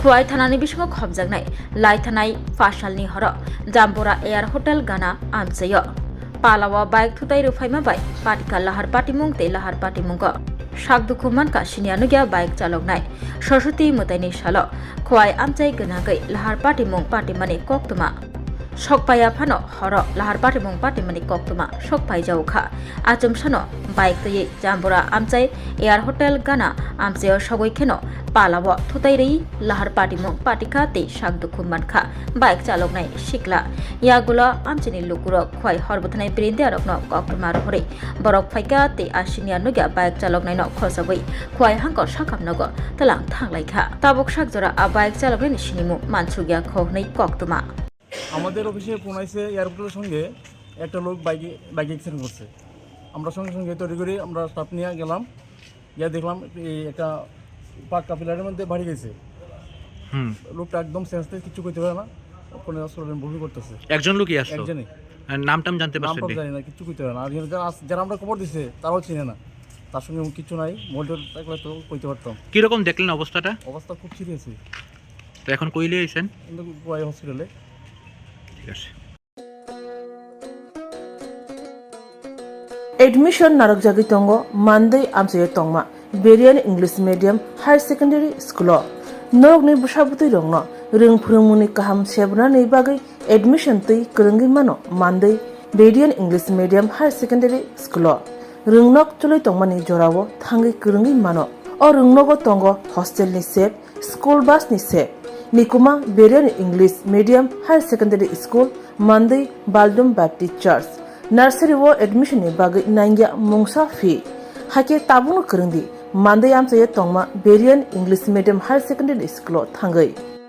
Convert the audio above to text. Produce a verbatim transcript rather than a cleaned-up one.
Khowai thanani bisingo khopjaknai laithanai phasalni horo Jambura Air Hotel gana amchaio palao bike thutai rwphaima bai patika lahar patimung tei lahar patimungo sak dukhu mankha siniya nukya bike chaloknai. Saraswati mwtaini salo Khowai amchai gwnagwi lahar patimung patimani koktwma sokpaiya phano horo lahar patimung patimani koktwma sokpaijao kha. Achomsano bike twiwi Jambura amchai Air Hotel gana amchaio sogwi kheno palao thutai rwi lahar patimung patikha tei sak dukhu mankha bike chaloknai sikla. Yagulo amchaini lukurok Khowai hor bwthanai birindiarokno koktwma rohorwi borok phaikha tei asiniya nukya bike chaloknaino khosogwi Khowai hangkor sakhamnogo twlang thanglaikha. Tabuk sak jora a bike chaloknaini sinimung mansukya kho hwnwi koktwma. আমাদের অফিসে ফোন আইছে এয়ারপোর্টের সঙ্গে একটা লোক বাইকে বাইকে অ্যাক্সিডেন্ট করছে। আমরা সঙ্গে সঙ্গে তড়িঘড়ি আমরা স্টাফ নিয়ে গেলাম, গিয়ে দেখলাম এই একটা পাক্কা পিলারের মধ্যে বাড়ি গেছে। হুম। লোকটা একদম সেন্সলেস, কিছু কইতে পারে না, কোনো হসপিটালে বমি করতেছে। একজন লোকই আসতো? একজনই। আর নাম টাম জানতে নাম পারছেন টাম কি? জানি না, কিছু কইতে পারে না। আর যারা আস- যারা আমরা খবর দিছে, তারাও চিনে না। তার সঙ্গে কিছু নাই, মোবাইল টোবাইল থাকলে তো কইতে পারতাম। কিরকম দেখলেন অবস্থাটা? অবস্থা খুব সিরিয়াস। তো এখন কইলে আইছেন? কিন্তু গোয়াই হসপিটালে। ঠিক আছে। Admission narwkjagwi tongo Mandwi amchaio tongma Berian English Medium Higher Secondary School o. Norokni bwsa bwtwi rokno rwng phwrwngmungni kaham sebranani bagwi admission twi kwrwngwi mano Mandwi Berian English Medium Higher Secondary School o. Rwngnok chwlwi tongmani jorao thangwi kwrwngwi mano. O rwngnogo tongo hostel ni sep, school bus ni sep. Nikuma Berian English Medium Higher Secondary School, Mandwi Baldum Baptist Church. Nursery o admission ni bagwi nangya mungsa fee. Hakhe tabukno kwrwngdi, Mandwi amchaio tongma Berian English Medium Higher Secondary School o thangwi.